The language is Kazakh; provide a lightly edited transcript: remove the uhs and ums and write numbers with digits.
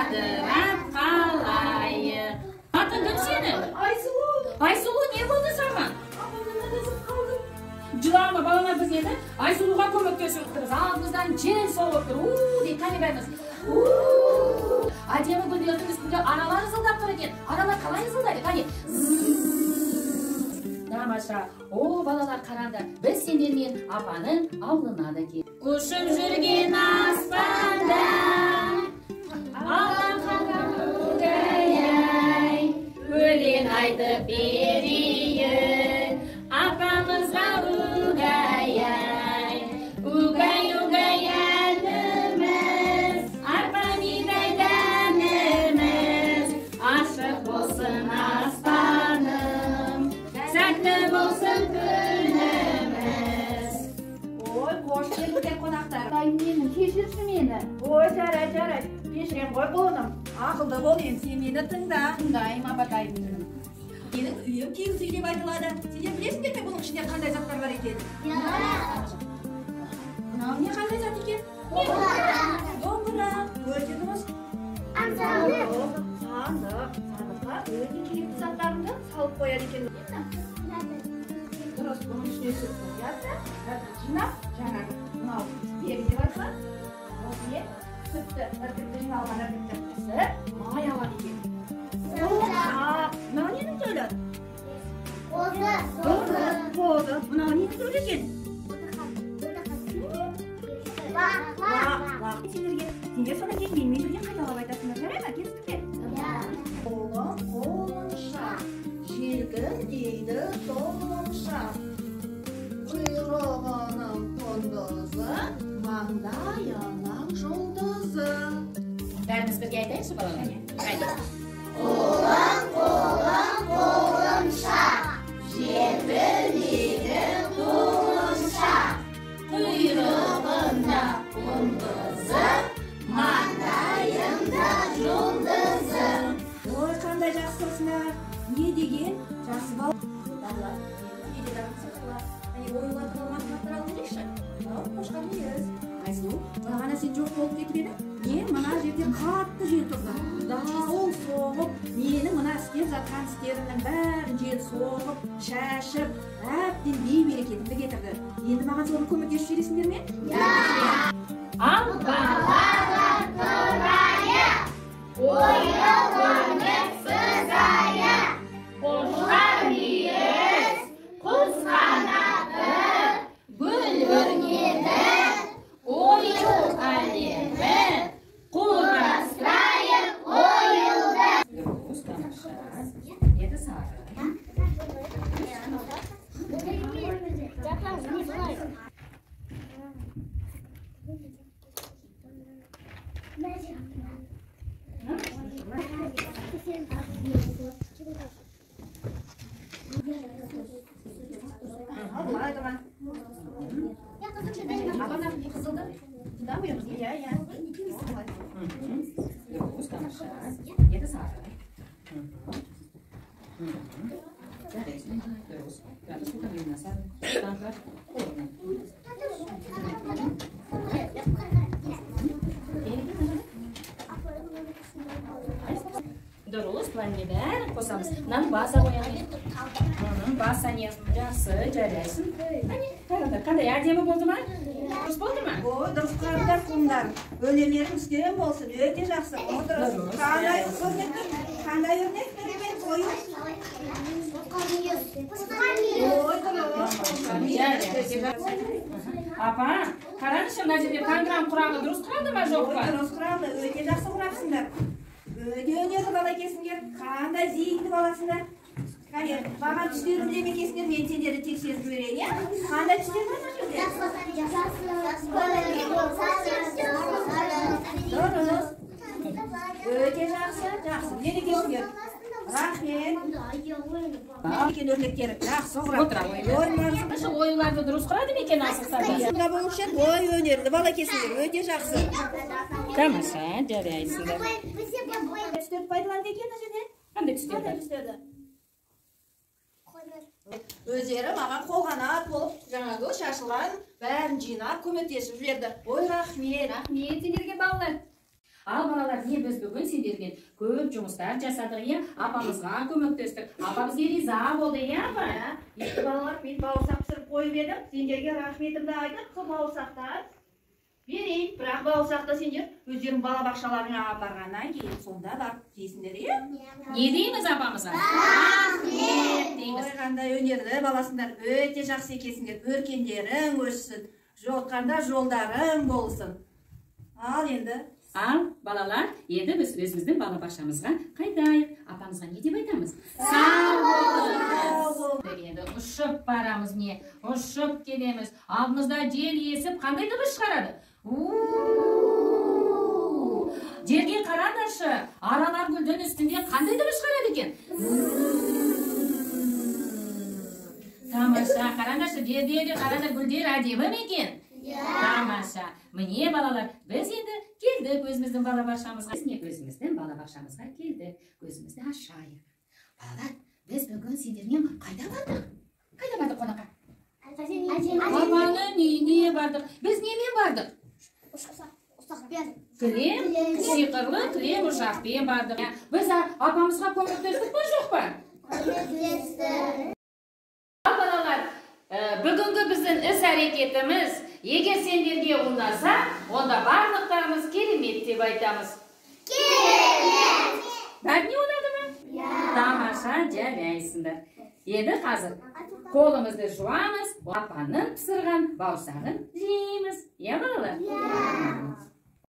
Жадырап қалайық. Атың кім сенің? Айсұлу. Айсұлу, не болды саған? Апамнан адасып қалдым. Жылама, балалар, біз енді Айсұлуға көмектесіп отырмыз. Алдымыздан жел соғып тұр. У дейді, қане бәріміз. У. Әдемі гүлдердің үстінде аралар ызылдап тұр екен. Аралар қалай ызылдайды? Қане. Тамаша. О, балалар, қараңдар. Біз сендермен апаның ауылына да келдік. Ұшып жүрген аспанда алақандай өлең айтып берейін апамызға угай-ай. Угай, угай әніміз, арпа бидай дәніміз. Ашық болсын аспаным, сәтті болсын күніміз. Ой, қош келдіңдер, қонақтар. Апайым менің, кешірші мені. Ой, жарайды, жарайды. Кешірем ғой, құлыным. Ақылды бол енді, сен мені тыңда. Тыңдаймын, апатайым менің. Менің үйім киіз үй деп айтылады. Сендер білесіңдер ме, бұның ішінде қандай заттар бар екенін? Мынау не, қандай зат екен? Домбыра. Өте дұрыс. Сандық. Сандыққа өте керекті заттарыңды салып қояды екен. Дұрыс, бұның ішіне сүт қояды да, жинап, жаңағы мынау тегі деп айтылады. Осы не? Сүтті, іркітті, жиналған іркітті пісіп, май алады екен. Қуыршақ. Мынау ненің төлі? Дұрыс, қозы. Мынау ненің төлі екен? Лақ, лақ. Сендерге, сендер содан кейін менімен бірге қайталап айтасыңдар, жарай ма? Келістік пе? Қолың қолынша, желкін дейді толынша. Құйрығының құндызы, маңдайының жұлдызы. Бәріміз бірге айтайықшы, балалар. Қайда? Қолың, қолың, қолынша, желкілдейді толынша. Құйрығында құндызы, маңдайында жұлдызы. Ой, қандай жақсысыңдар. Не деген жақсы бала. Балалар, әне оюлар туралы мағлұматтар алып келейікші. Мынау қошқар мүйіз. Айсұлу, бағана сен жоқ болып кетіп едің. Мен мына жерде қатты жел тұрды. Дауыл соғып, менің мына істеп жатқан істерімнің бәрін жел соғып, шашып, әбден бей-берекетімді кетірді. Енді маған соны көмектесіп жібересіңдер ме? Ал балалар Тұрайық, ойын өрнек сызайық. Қошқар мүйіз, құс қанаты, гүл өрнегі, ою әлемі, құрастырайық Ойылды. Дұрыс, тамаша. Енді сары. Ал былай тұрған. Апа, қызылды. Тыңдап қоямыз. Иә, иә. Дұрыс, тамаша. Енді сары. Жарайсың. Дұрыс. Градус көтерілген сары. Таңғы қолынан. Дұрыс, былай бәрін қосамыз. Мынаны баса қояйық. Баса не? Жақсы, жарайсың. Әне, қараңдар, қандай әдемі болды ма? Дұрыс болды ма? Ой, дұрыс қараңдар, құлындар. Өнерлерің үстем болсын, өте жақсы. О, дұрыс. Дұрыс. Қандай өрнек, қандай өрнек екен қою? Ой, дұрыс. Апа, қараңызшы, мына жерде панграм құрамы дұрыс құралды ма, жоқ Ой, па? дұрыс құралды, өте жақсы құрапсыңдар. Өте өнерлі бала екенсіңдер. Қандай зейінді баласыңдар. Қане, маған түстерін біле ме екенсіңдер, мен сендерді тексеріп жіберейін, иә? Қандай түстер бар мына жерде? Дұрыс. Өте жақсы, жақсы. Біледі екенсіңдер. Рахмет. Екен өрнектері жақсы құрап. Отыра қойыңыз. Ой, маған Шы оюларды дұрыс құрады ма екен асықсаңдар? Сонда болушы еді. Ой, өнерлі бала екенсіңдер, өте жақсы. Тамаша, жарайсыңдар. Түстерді пайдаланды екен мына жерде? Қандай түстер Қандай бар? түстерді? Өздері маған қолғанат болып, жаңағы шашылған бәрін жинап көмектесіп жіберді. Ой, рахмет. Рахмет сендерге, балалар. Ал балалар, не біз бүгін сендермен көп жұмыстар жасадық, иә? Апамызға көмектестік. Апа бізге риза болды, иә, апа? Енді балалар, мен бауырсақ пісіріп қойып едім. Сендерге рахметімді айтып, сол бауырсақтан берейін. Бірақ бауырсақты сендер өздерің балабақшаларыңа апарғаннан кейін сонда барып жейсіңдер, иә? Не дейміз апамызға? Рахмет дейміз. Ой, қандай өнерлі баласыңдар, өте жақсы екенсіңдер. Өркендерің өссін, жолыққанда жолдарың болсын. Ал енді Ал балалар, енді біз өзіміздің балабақшамызға қайтайық. Апамызға не деп айтамыз? Сау болыңыз. Енді ұшып барамыз, не? Ұшып келеміз. Алдымызда жел есіп қандай дыбыс шығарады? У-у-у. Жерге қараңдаршы, аралар гүлдің үстінде қандай дыбыс шығарады екен? Тамаша, қараңдаршы, жерде де қараңдар, гүлдер әдемі ме екен? Тамаша. Міне балалар, біз енді келдік өзіміздің балабақшамызға. Біз не өзіміздің балабақшамызға келдік. Көзімізді ашайық. Балалар, біз бүгін сендермен қайда бардық? Қайда бардық қонаққа? Апаның үйіне бардық. Біз немен бардық? Кілем, сиқырлы кілем ұшақпен бардық. Біз апамызға көмектестік па, жоқ па? Ал балалар, бүгінгі біздің іс әрекетіміз егер сендерге ұнаса, онда барлықтарымыз керемет деп айтамыз. Керемет! Бәріне ұнады ма? Тамаша, жарайсыңдар. Енді қазір қолымызды жуамыз, апаның пісірген бауырсағын жейміз. Иә, балалар? Иә.